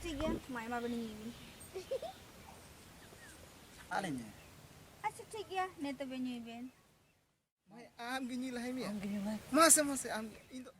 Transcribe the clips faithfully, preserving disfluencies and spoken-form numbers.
ᱴᱷᱤᱠ ᱜᱮᱭᱟ, ᱢᱟ ᱮᱢᱟ ᱵᱮᱱ, ᱧᱩᱭ ᱵᱮᱱ᱾ ᱟᱹᱞᱤᱧ? ᱟᱪᱪᱷᱟ, ᱴᱷᱤᱠ ᱜᱮᱭᱟ, ᱱᱮ ᱛᱚᱵᱮ ᱧᱩᱭ ᱵᱮᱱ᱾ ᱢᱟᱹᱭ, ᱟᱢ ᱜᱮ ᱧᱩᱭ ᱞᱟᱦᱟᱭ ᱢᱮ᱾ ᱟᱢ ᱜᱮ ᱧᱩᱭ ᱢᱮ᱾ ᱢᱟᱥᱮ, ᱢᱟᱥᱮ, ᱟᱢ ᱜᱮ, ᱤᱧ ᱫᱚ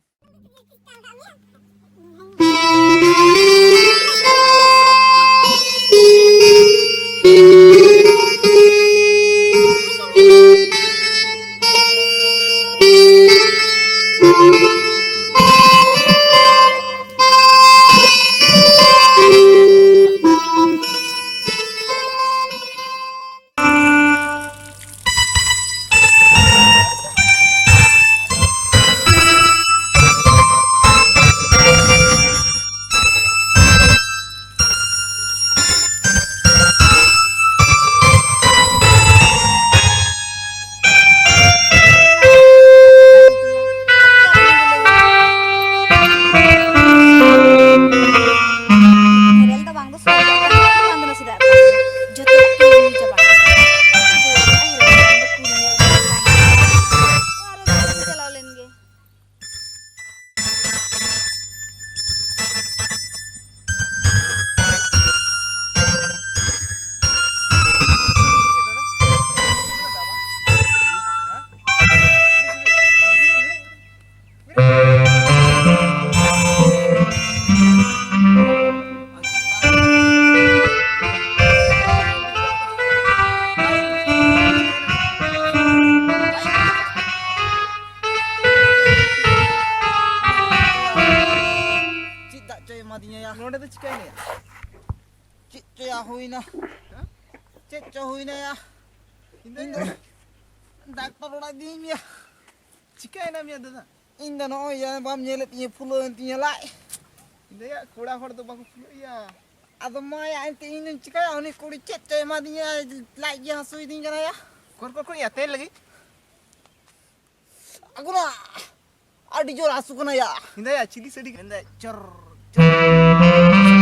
ᱵᱮᱨᱮᱞ ᱫᱚ ᱵᱟᱝ ᱫᱚ ᱥᱚ ᱫᱟᱜ ᱠᱟᱱᱟ, ᱵᱟᱝ ᱫᱚ ᱱᱟᱥᱮ ᱫᱟᱜ ᱠᱟᱱᱟ᱾ ᱡᱚᱛᱚ ᱫᱟᱜ ᱠᱤᱱ ᱧᱩ ᱪᱟᱵᱟ ᱠᱮᱫᱟ᱾ ᱟᱨ ᱫᱚ ᱠᱩᱲᱤ ᱧᱮᱞ ᱠᱟᱱᱟ᱾ ᱟᱨ ᱫᱚ ᱪᱟᱞᱟᱣ ᱞᱮᱱ ᱜᱮ᱾ ᱪᱮᱫ ᱫᱟᱜ ᱪᱚᱭ ᱮᱢᱟᱫᱤᱧᱟ ᱭᱟ? ᱱᱚᱰᱮ ᱫᱚ ᱪᱤᱠᱟᱹᱭᱮᱱᱟ ᱭᱟ? ᱪᱮᱫ ᱪᱚ ᱭᱟ ᱦᱩᱭᱱᱟ? ᱦᱮᱸ? ᱪᱮᱫ ᱪᱚ ᱦᱩᱭᱱᱟ ᱭᱟ? ᱤᱧ ᱫᱚ ᱤᱧ ᱫᱚ ᱰᱟᱠᱛᱟᱨ ᱚᱲᱟᱜ ᱤᱫᱤᱭᱤᱧ ᱭᱟ᱾ ᱪᱤᱠᱟᱹᱭᱮᱱᱟ ᱢᱮᱭᱟ ᱫᱟᱫᱟ? ᱤᱧ ᱫᱚ ᱱᱚᱜᱼᱚᱭ ᱭᱟ, ᱵᱟᱢ ᱧᱮᱞᱮᱫ ᱛᱤᱧᱟᱹ, ᱯᱷᱩᱞᱟᱹᱣᱮᱱ ᱛᱤᱧᱟᱹ ᱞᱟᱡ᱾ ᱤᱧ ᱫᱚ ᱭᱟ, ᱠᱚᱲᱟ ᱦᱚᱲ ᱫᱚ ᱵᱟᱠᱚ ᱯᱷᱩᱞᱟᱹᱜ ᱭᱟ᱾ ᱟᱫᱚ ᱢᱟ ᱭᱟ, ᱮᱱᱛᱮ ᱤᱧ ᱫᱚᱧ ᱪᱤᱠᱟᱹᱭᱟ? ᱩᱱᱤ ᱠᱩᱲᱤ ᱪᱮᱫ ᱪᱚᱭ ᱮᱢᱟᱫᱤᱧᱟ, ᱞᱟᱡ ᱜᱮ ᱦᱟᱹᱥᱩᱭᱤᱫᱤᱧ ᱠᱟᱱᱟ ᱭᱟ᱾ ᱠᱚᱨ, ᱠᱚᱨ, ᱠᱚᱨ ᱭᱟ, ᱛᱮᱞ ᱞᱟᱹᱜᱤᱫ᱾ ᱟᱹᱜᱩᱱᱟ, ᱟᱹᱰᱤ ᱡᱳᱨ ᱦᱟᱹᱥᱩ ᱠᱟᱱᱟ ᱭᱟ᱾ ᱤᱧ ᱫᱚ ᱭᱟ, ᱪᱤᱞᱤ ᱥᱟᱹᱰᱤ ᱢᱮᱱᱫᱟ, ᱪᱚᱨ, ᱪᱚᱨ᱾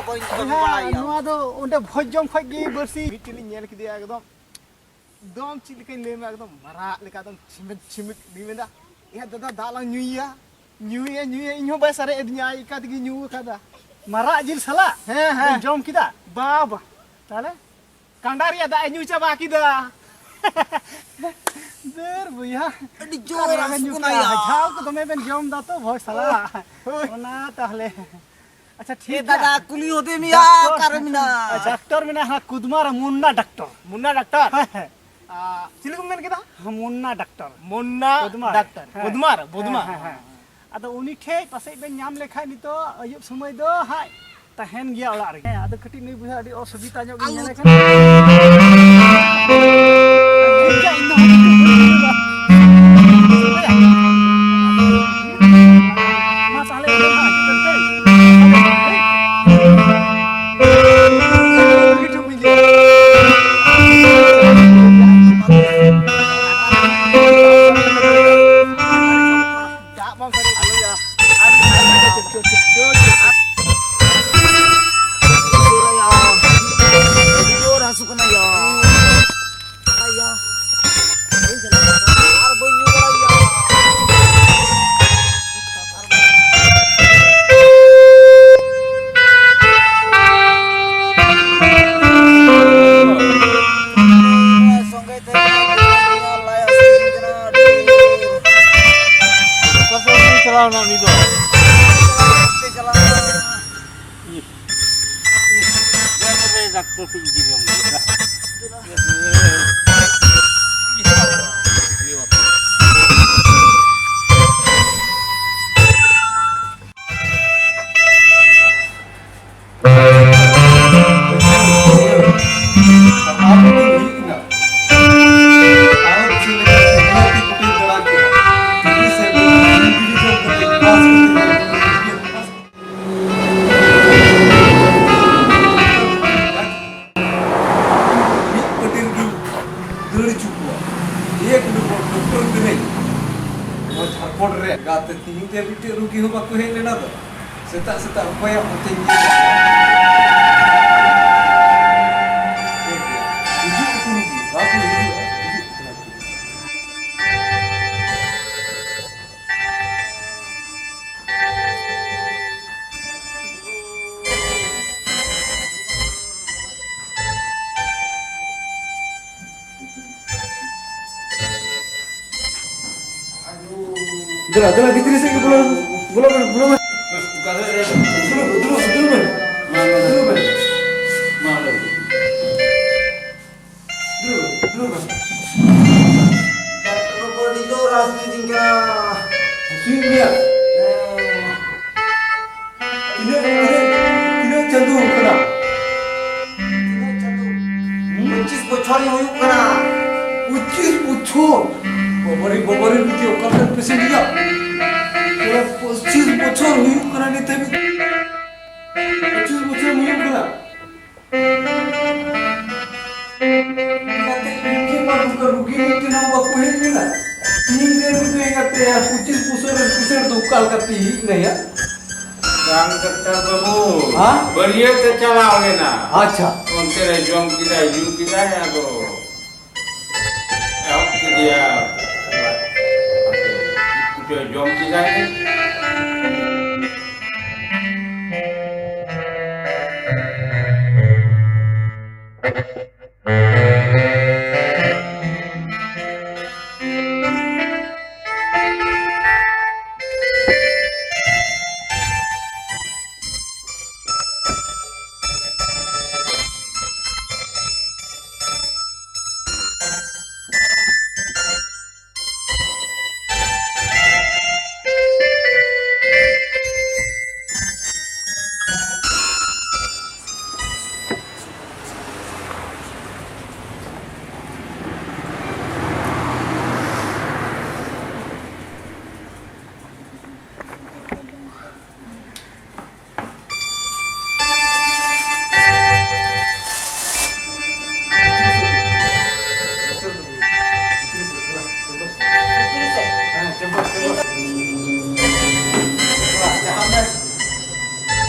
ᱵᱚᱭᱦᱟ, ᱱᱚᱣᱟ ᱫᱚ ᱚᱸᱰᱮ ᱵᱷᱚᱡᱽ ᱡᱚᱢ ᱠᱷᱚᱡ ᱜᱮ ᱵᱟᱹᱲᱥᱤ᱾ ᱢᱤᱫᱴᱮᱱ ᱞᱤᱧ ᱧᱮᱞ ᱠᱮᱫᱮᱭᱟ, ᱮᱠᱫᱚᱢ, ᱮᱠᱫᱚᱢ ᱪᱮᱫ ᱞᱮᱠᱟᱧ ᱞᱟᱹᱭ ᱟᱢᱟ, ᱮᱠᱫᱚᱢ ᱢᱟᱨᱟᱜ ᱞᱮᱠᱟ ᱮᱠᱫᱚᱢ ᱪᱷᱤᱢᱤᱠ ᱪᱷᱤᱢᱤᱠ᱾ ᱩᱱᱤ ᱢᱮᱱᱫᱟ, "ᱮᱭᱟ ᱫᱟᱫᱟ, ᱫᱟᱜ ᱞᱟᱝ ᱧᱩᱭᱟ, ᱧᱩᱭᱟ, ᱧᱩᱭᱟ", ᱤᱧ ᱦᱚᱸ ᱵᱟᱭ ᱥᱟᱨᱮᱡ ᱟᱫᱤᱧᱟ, ᱤᱱᱠᱟ ᱛᱮᱜᱮ ᱧᱩ ᱟᱠᱟᱫᱟ᱾ ᱢᱟᱨᱟᱜ ᱡᱤᱞ ᱥᱟᱞᱟᱜ? ᱦᱮᱸ, ᱦᱮᱸ᱾ ᱵᱮᱱ ᱡᱚᱢ ᱠᱮᱫᱟ? ᱵᱟ, ᱵᱟ᱾ ᱛᱟᱦᱞᱮ? ᱠᱟᱸᱰᱟ ᱨᱮᱭᱟᱜ ᱫᱟᱜ ᱮ ᱧᱩ ᱪᱟᱵᱟ ᱠᱮᱫᱟ᱾ ᱫᱟᱹᱨ ᱵᱚᱭᱦᱟ᱾ ᱟᱹᱰᱤ ᱡᱳᱨ ᱚᱠᱟᱨᱮ ᱵᱮᱱ ᱟᱹᱥᱩ ᱧᱩ ᱠᱟᱱᱟ ᱠᱮᱫᱟ? ᱭᱟ᱾ ᱡᱷᱟᱞ ᱠᱚ ᱫᱚᱢᱮ ᱵᱮᱱ ᱡᱚᱢ ᱫᱟ ᱛᱚ, ᱵᱷᱚᱡᱽ ᱥᱟᱞᱟᱜ᱾ ᱦᱳᱭ᱾ ᱚᱱᱟ ᱛᱟᱦᱞᱮ᱾ ᱟᱪᱪᱷᱟ, ᱮ ᱴᱷᱤᱠ ᱜᱮᱭᱟ᱾ ᱫᱟᱫᱟ, ᱠᱩᱞᱤ ᱦᱚᱫᱮ ᱢᱮᱭᱟ, ᱰᱟᱠᱛᱚᱨ, ᱚᱠᱟᱨᱮ ᱢᱮᱱᱟᱜᱼᱟ? ᱰᱟᱠᱛᱚᱨ ᱢᱮᱱᱟᱭᱟ, ᱦᱟᱸ, ᱠᱩᱫᱢᱟ ᱨᱮ, ᱢᱩᱱᱱᱟ ᱰᱟᱠᱛᱚᱨ᱾ ᱢᱩᱱᱱᱟ ᱰᱟᱠᱛᱚᱨ? ᱦᱮᱸ, ᱦᱮᱸ᱾ ᱟ, ᱪᱤᱞᱤ ᱠᱚ ᱢᱮᱱ ᱠᱮᱫᱟ? ᱦᱮᱸ, ᱢᱩᱱᱱᱟ ᱰᱟᱠᱛᱚᱨ᱾ ᱢᱩᱱᱱᱟ ᱠᱩᱫᱢᱟ ᱨᱮ᱾ ᱰᱟᱠᱛᱚᱨ᱾ ᱦᱮᱸ᱾ ᱠᱩᱫᱢᱟ ᱨᱮ, ᱠᱩᱫᱢᱟ᱾ ᱦᱮᱸ, ᱦᱮᱸ, ᱦᱮᱸ᱾ ᱟᱫᱚ ᱩᱱᱤ ᱴᱷᱮᱡ ᱯᱟᱥᱮᱡ ᱵᱮᱱ ᱧᱟᱢ ᱞᱮᱠᱷᱟᱡ ᱱᱤᱛᱚᱜ ᱟᱹᱭᱩᱵ ᱥᱚᱢᱚᱭ ᱫᱚ ᱦᱟᱸᱜ ᱛᱟᱦᱮᱱ ᱜᱮᱭᱟ ᱚᱲᱟᱜ ᱨᱮᱜᱮ᱾ ᱦᱮᱸ, ᱟᱫᱚ ᱠᱟᱹᱴᱤᱡ ᱱᱩᱭ ᱵᱚᱭᱦᱟ ᱟᱹᱰᱤ ᱚᱥᱩᱵᱤᱫᱟ ᱧᱚᱜ ᱜᱮ ᱧᱮᱞᱮ ᱠᱟᱱᱟ᱾ ᱴᱷᱤᱠ ᱜᱮᱭᱟ, ᱤᱧ ᱫᱚ ᱦᱟᱸᱜ ᱢᱟ ᱛᱟᱦᱞᱮ ᱤᱧ ᱫᱚ ᱦᱟᱸᱜ ᱦᱤᱡᱩᱜ ᱠᱟᱱ ᱛᱮ᱾ ᱫᱟᱜ ᱵᱟᱝ ᱯᱮᱨᱮᱡ ᱟᱞᱚᱭᱟ᱾ ᱟᱨ ᱪᱩᱯ, ᱪᱩᱯ, ᱪᱩᱯ, ᱪᱩᱯ, ᱪᱩᱯ, ᱪᱩᱯ᱾ ᱟᱹᱰᱤ ᱡᱳᱨ ᱦᱟᱹᱥᱩ ᱠᱟᱱᱟ ᱭᱟ᱾ ᱟᱭᱟ᱾ ᱟᱨ ᱵᱟᱹᱧ ᱧᱩ ᱵᱟᱲᱟᱭᱟ᱾ ᱥᱚᱸᱜᱮ ᱛᱮ ᱞᱟᱭ ᱦᱟᱹᱥᱩ ᱠᱟᱱᱟ ᱟᱹᱰᱤ ᱡᱳᱨ᱾ ᱚᱠᱟ ᱥᱮᱫ ᱵᱤᱱ ᱪᱟᱞᱟᱣ ᱮᱱᱟ ᱩᱱᱤ ᱫᱚ? ᱰᱟᱠᱛᱚᱨ ᱴᱷᱮᱱ ᱤᱫᱤ ᱞᱮᱢ᱾ ᱢᱤᱫ ᱯᱟᱹᱴᱤ ᱨᱮᱜᱤᱧ ᱫᱟᱹᱲ ᱦᱚᱪᱚ ᱠᱚᱣᱟ᱾ ᱤᱭᱟᱹ ᱠᱚᱫᱚ ᱰᱚᱠᱴᱚᱨ ᱠᱟᱹᱱᱟᱹᱧ ᱱᱚᱣᱟ ᱡᱷᱟᱲᱠᱷᱚᱸᱰ ᱨᱮ᱾ ᱜᱟᱛᱮ ᱛᱤᱦᱤᱧ ᱛᱮ ᱢᱤᱫᱴᱮᱡ ᱨᱩᱜᱤ ᱦᱚᱸ ᱵᱟᱠᱚ ᱦᱮᱡ ᱞᱮᱱᱟ ᱫᱚ᱾ ᱥᱮᱛᱟᱜ ᱥᱮᱛᱟᱜ ᱚᱠᱚᱭᱟᱜ ᱢᱚᱛᱮᱧ ᱧᱮᱞ ᱫᱮᱞᱟ, ᱫᱮᱞᱟ, ᱵᱷᱤᱛᱨᱤ ᱥᱮᱫ ᱜᱮ ᱵᱚᱞᱚ, ᱵᱚᱞᱚ ᱵᱮᱱ, ᱵᱚᱞᱚ ᱵᱮᱱ᱾ ᱫᱩᱲᱩᱵ ᱵᱮᱱ, ᱫᱩᱲᱩᱵ ᱵᱮᱱ, ᱫᱩᱲᱩᱵ ᱵᱮᱱ᱾ ᱢᱟ ᱞᱟᱹᱭ ᱵᱮᱱ᱾ ᱢᱟ ᱞᱟᱹᱭ ᱵᱮᱱ᱾ ᱫᱩᱲᱩᱵ ᱵᱮᱱ, ᱫᱩᱲᱩᱵ ᱵᱮᱱ᱾ ᱰᱟᱠᱛᱟᱨ ᱵᱟᱹᱵᱩ, ᱟᱹᱰᱤ ᱡᱳᱨ ᱦᱟᱹᱥᱩᱭᱤᱫᱤᱧ ᱠᱟᱱᱟ᱾ ᱦᱟᱹᱥᱩᱭᱮᱫ ᱢᱮᱭᱟ? ᱦᱮᱸ᱾ ᱛᱤᱱᱟᱹᱜ, ᱛᱤᱱᱟᱹᱜ, ᱛᱤᱱᱟᱹᱜ ᱪᱟᱸᱫᱳ ᱦᱩᱭᱩᱜ ᱠᱟᱱᱟ? ᱛᱤᱱᱟᱹᱜ ᱪᱟᱸᱫᱳ? ᱦᱩᱸ? ᱯᱚᱸᱪᱤᱥ ᱵᱚᱪᱷᱚᱨ ᱤᱧ ᱦᱩᱭᱩᱜ ᱠᱟᱱᱟ᱾ ᱯᱚᱸᱪᱤᱥ ᱵᱚᱪᱷᱚᱨ? ᱵᱟᱵᱟᱨᱮ, ᱵᱟᱵᱟᱨᱮ, ᱱᱤᱛ ᱚᱠᱟ ᱞᱮᱠᱟᱱ patient ᱭᱟ? ᱯᱚᱸᱪᱤᱥ ᱵᱚᱪᱷᱚᱨ ᱦᱩᱭᱩᱜ ᱠᱟᱱᱟ ᱱᱤᱛ ᱦᱟᱹᱵᱤᱡ᱾ ᱯᱚᱸᱪᱤᱥ ᱵᱚᱪᱷᱚᱨ ᱦᱩᱭᱩᱜ ᱠᱟᱱᱟ᱾ ᱮᱸᱜᱟᱛᱮ, ᱤᱧ ᱢᱟ ᱱᱚᱝᱠᱟ ᱨᱩᱜᱤ ᱢᱤᱫᱴᱮᱱ ᱦᱚᱸ ᱵᱟᱠᱚ ᱦᱮᱡ ᱞᱮᱱᱟ᱾ ᱤᱧ ᱨᱮᱱ ᱨᱩᱜᱤ ᱮᱸᱜᱟᱛᱮ ᱟᱨ ᱯᱚᱸᱪᱤᱥ ᱵᱚᱪᱷᱚᱨ ᱨᱮᱱ patient ᱫᱚ ᱚᱠᱟ ᱞᱮᱠᱟᱛᱮ ᱦᱮᱡ ᱮᱱᱟᱭᱟ? ᱵᱟᱝ ᱰᱟᱠᱛᱟᱨ ᱵᱟᱹᱵᱩ, ᱦᱮᱸ? ᱵᱟᱹᱨᱭᱟᱹᱛ ᱮ ᱪᱟᱞᱟᱣ ᱞᱮᱱᱟ᱾ ᱟᱪᱪᱷᱟ᱾ ᱚᱱᱛᱮ ᱨᱮ ᱡᱚᱢ ᱠᱮᱫᱟᱭ, ᱧᱩ ᱠᱮᱫᱟᱭ, ᱟᱫᱚ ᱮᱦᱚᱵ ᱠᱮᱫᱮᱭᱟ᱾ ᱪᱮᱫ ᱠᱚᱪᱚ ᱡᱚᱢ ᱠᱮᱫᱟᱭ᱾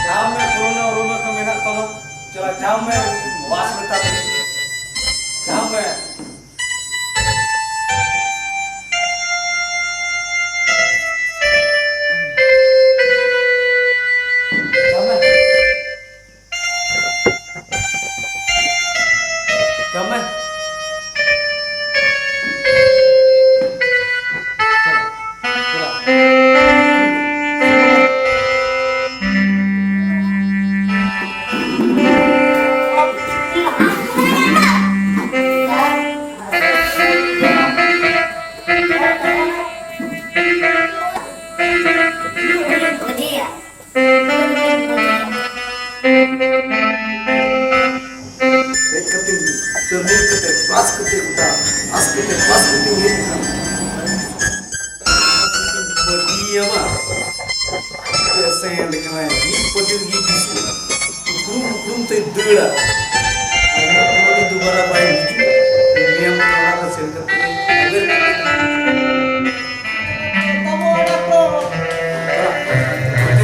ᱡᱟᱦᱟᱸ ᱢᱮ, ᱯᱩᱨᱳᱱᱳ ᱨᱩᱢ ᱨᱮ ᱢᱮᱱᱟᱜ ᱛᱟᱢᱟ, ᱪᱟᱞᱟᱜ ᱡᱟᱦᱟᱸ ᱢᱮ, ᱣᱟᱥ ᱢᱮᱛᱟ ᱢᱮ, ᱡᱟᱦᱟᱸ ᱢᱮ᱾ ᱦᱮᱡ ᱠᱟᱛᱮ ᱛᱟᱹᱢᱤᱞ ᱠᱟᱛᱮ ᱯᱟᱥ ᱠᱟᱛᱮ ᱜᱚᱴᱟ ᱯᱟᱥ ᱠᱟᱛᱮ ᱯᱟᱥ ᱠᱟᱛᱮ ᱦᱮᱡ ᱟᱠᱟᱱᱟ᱾ ᱯᱟᱹᱴᱤᱭᱟᱹ ᱢᱟ ᱥᱮᱱ ᱠᱟᱱᱟᱭ ᱢᱤᱫ ᱯᱟᱹᱴᱤ ᱨᱮᱜᱮ ᱵᱤᱥᱩ ᱩᱠᱷᱲᱩᱢ ᱩᱠᱷᱲᱩᱢ ᱛᱮ ᱫᱟᱹᱲᱟ᱾ ᱟᱨ ᱩᱱᱤ ᱫᱩᱵᱟᱨᱟ ᱵᱟᱭ ᱦᱤᱡᱩᱜ᱾ ᱱᱤᱭᱟᱹ ᱚᱲᱟᱜ ᱨᱮ ᱥᱮᱱ ᱠᱟᱛᱮ ᱟᱵᱮᱱ ᱛᱟᱵᱚ ᱰᱟᱠᱛᱚᱨ!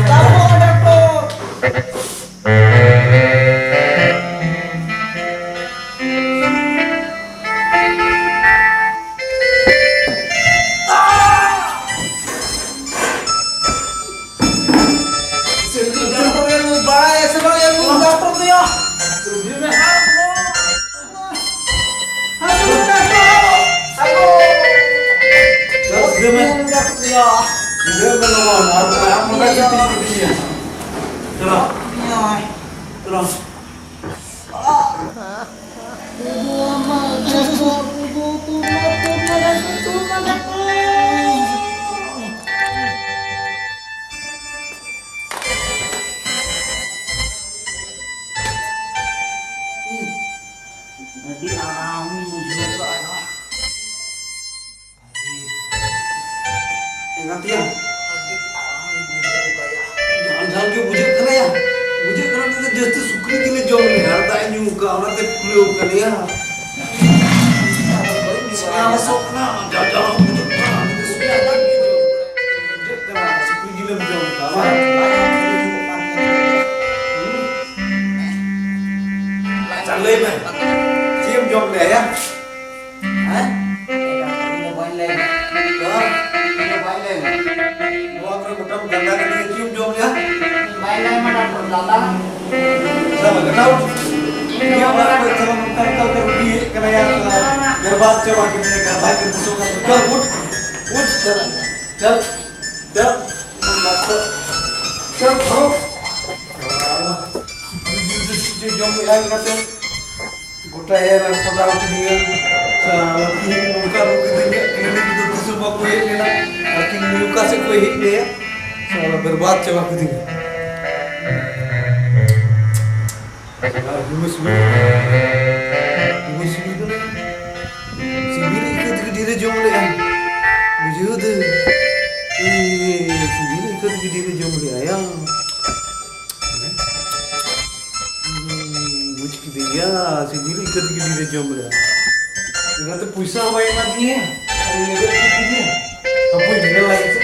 ᱛᱟᱵᱚ ᱰᱟᱠᱛᱚᱨ! ᱵᱟᱲᱟᱭᱟ ᱥᱮ ᱵᱟᱝ ᱮ ᱰᱟᱠᱛᱚᱨ ᱫᱚᱭᱟ? ᱦᱮᱞᱳ! ᱪᱟᱞᱟᱜ ᱜᱤᱫᱽᱨᱟᱹ ᱢᱮ᱾ ᱜᱤᱫᱽᱨᱟᱹ ᱢᱮ ᱞᱚᱜᱚᱱ, ᱟᱨ ᱟᱢ ᱱᱚᱰᱮ ᱜᱮ ᱛᱤᱸᱜᱩ ᱠᱮᱴᱮᱡ ᱢᱮ᱾ ᱪᱟᱞᱟᱜ᱾ ᱪᱟᱞᱟᱜ᱾ ᱟᱹᱰᱤ ᱟᱨᱟᱢᱤᱧ ᱵᱩᱡᱷᱟᱹᱣ ᱠᱟᱜᱼᱟ᱾ ᱮᱸᱜᱟᱛ ᱭᱟ, ᱟᱹᱰᱤ ᱟᱨᱟᱢᱤᱧ ᱵᱩᱡᱷᱟᱹᱣ ᱠᱟᱜᱼᱟ᱾ ᱡᱷᱟᱞ ᱡᱷᱟᱞ ᱜᱮ ᱵᱩᱡᱷᱟᱹᱜ ᱠᱟᱱᱟ ᱭᱟ᱾ ᱵᱩᱡᱷᱟᱹᱜ ᱠᱟᱱᱟ ᱱᱤᱛ ᱫᱚ ᱡᱟᱹᱥᱛᱤ ᱥᱩᱠᱨᱤ ᱡᱤᱞ ᱡᱚᱢ ᱞᱮ ᱟᱨ ᱫᱟᱜ ᱤᱧ ᱧᱩ ᱠᱟᱜᱼᱟ, ᱚᱱᱟᱛᱮ ᱯᱷᱩᱞᱟᱹᱣ ᱠᱟᱱᱟ ᱭᱟ᱾ ᱥᱟᱱᱟ ᱞᱚᱥᱚᱜ ᱠᱟᱱᱟ, ᱡᱷᱟᱞ ᱡᱷᱟᱞ ᱦᱚᱸ ᱵᱩᱡᱷᱟᱹᱜ ᱠᱟᱱᱟ᱾ ᱵᱩᱡᱷᱟᱹᱜ ᱠᱟᱱᱟ, ᱥᱩᱠᱨᱤ ᱡᱤᱞᱮᱢ ᱡᱚᱢ ᱠᱟᱜᱼᱟ ᱵᱟᱝ? ᱟᱪᱪᱷᱟ, ᱞᱟᱹᱭ ᱢᱮ, ᱪᱮᱫ ᱮᱢ ᱡᱚᱢ ᱞᱮᱜᱼᱟ ᱭᱟ? ᱦᱮᱸ? ᱤᱧ ᱫᱚ ᱵᱟᱹᱧ ᱞᱟᱹᱭ ᱢᱮ᱾ ᱦᱮᱸ? ᱤᱧ ᱫᱚ ᱵᱟᱹᱧ ᱞᱟᱹᱭ ᱢᱮ᱾ ᱱᱚᱣᱟ ᱠᱚᱨᱮ ᱜᱚᱴᱟᱢ ᱜᱟᱸᱰᱟ ᱠᱟᱱᱟ, ᱪᱮᱫ ᱮᱢ ᱡᱚᱢ ᱞᱮᱜᱼᱟ? ᱵᱟᱹᱧ ᱞᱟᱹᱭ ᱢᱮ, ᱰᱟᱠᱛᱚᱨ ᱫᱟᱫᱟ᱾ ᱪᱟᱞᱟᱜ ᱢᱮ, ᱜᱟᱸᱰᱟ ᱩᱴ᱾ ᱤᱧ ᱫᱚ ᱤᱧᱟᱹᱜ ᱚᱲᱟᱜ ᱠᱷᱚᱱ ᱪᱟᱞᱟᱜ ᱢᱮ, ᱚᱱᱠᱟ ᱚᱱᱠᱟ ᱛᱮ ᱨᱩᱜᱤ ᱦᱮᱡ ᱠᱟᱱᱟ ᱭᱟ, ᱵᱮᱨᱵᱟᱫ ᱪᱟᱵᱟ ᱠᱮᱫᱮᱭᱟ, ᱜᱟᱸᱰᱟ ᱜᱮ ᱫᱤᱥᱚᱢ ᱠᱟᱱ ᱛᱟᱠᱚᱣᱟ᱾ ᱩᱴ, ᱩᱴ, ᱪᱟᱞᱟᱜ ᱢᱮ᱾ ᱪᱟᱞ, ᱪᱟᱞ, ᱪᱟᱞ, ᱪᱟᱞ, ᱪᱟᱞ᱾ ᱥᱩᱠᱨᱤ ᱡᱤᱞ ᱫᱚ ᱪᱮᱫ ᱪᱚ ᱡᱚᱢ ᱮᱫᱟ ᱠᱟᱛᱮ ᱜᱚᱴᱟ ᱮᱨ ᱟᱨ ᱯᱷᱚᱴᱟᱣ ᱠᱤᱫᱤᱧᱟ᱾ ᱥᱟᱞᱟ ᱛᱤᱦᱤᱧ ᱱᱚᱝᱠᱟ ᱨᱩᱜᱤ ᱫᱚ ᱤᱧᱟᱹᱜ clinic ᱫᱚ ᱛᱤᱥ ᱦᱚᱸ ᱵᱟᱠᱚ ᱦᱮᱡ ᱞᱮᱱᱟ᱾ ᱟᱨ ᱛᱤᱦᱤᱧ ᱚᱠᱟ ᱥᱮᱫ ᱠᱚ ᱦᱮᱡ ᱞᱮᱭᱟ? ᱥᱟᱞᱟ ᱵᱮᱨᱵᱟᱫ ᱪᱟᱵᱟ ᱠᱤᱫᱤᱧᱟ᱾ ᱟᱨ ᱫᱚᱢᱮ ᱥᱤᱵᱤᱞ, ᱫᱚᱢᱮ ᱥᱤᱵᱤᱞ ᱠᱟᱱᱟ᱾ ᱥᱤᱵᱤᱞ ᱤᱠᱟᱹ ᱛᱮᱜᱮ ᱰᱷᱮᱨᱮ ᱡᱚᱢ ᱞᱮᱜᱼᱟ᱾ ᱵᱩᱡᱷᱟᱹᱣ ᱫᱟᱹᱧ᱾ ᱮ, ᱥᱤᱵᱤᱞ ᱤᱠᱟᱹ ᱛᱮᱜᱮ ᱰᱷᱮᱨᱮ ᱡᱚᱢ ᱞᱮᱜᱼᱟ, ᱭᱟ᱾ ᱦᱩᱸ, ᱵᱩᱡᱽ ᱠᱤᱫᱟᱹᱧ, ᱭᱟ, ᱥᱤᱵᱤᱞ ᱤᱠᱟᱹ ᱛᱮᱜᱮ ᱰᱷᱮᱨᱮ ᱡᱚᱢ ᱞᱮᱜᱼᱟ᱾ ᱚᱱᱟᱛᱮ ᱯᱚᱭᱥᱟ ᱦᱚᱸ ᱵᱟᱭ ᱮᱢᱟ ᱫᱤᱧᱟ᱾ ᱟᱨ ᱞᱮᱵᱮᱫ ᱠᱮᱫ ᱛᱤᱧᱟ᱾ ᱦᱟᱯᱳᱭ, ᱧᱮᱞ ᱞᱟᱜᱮ ᱥᱮ᱾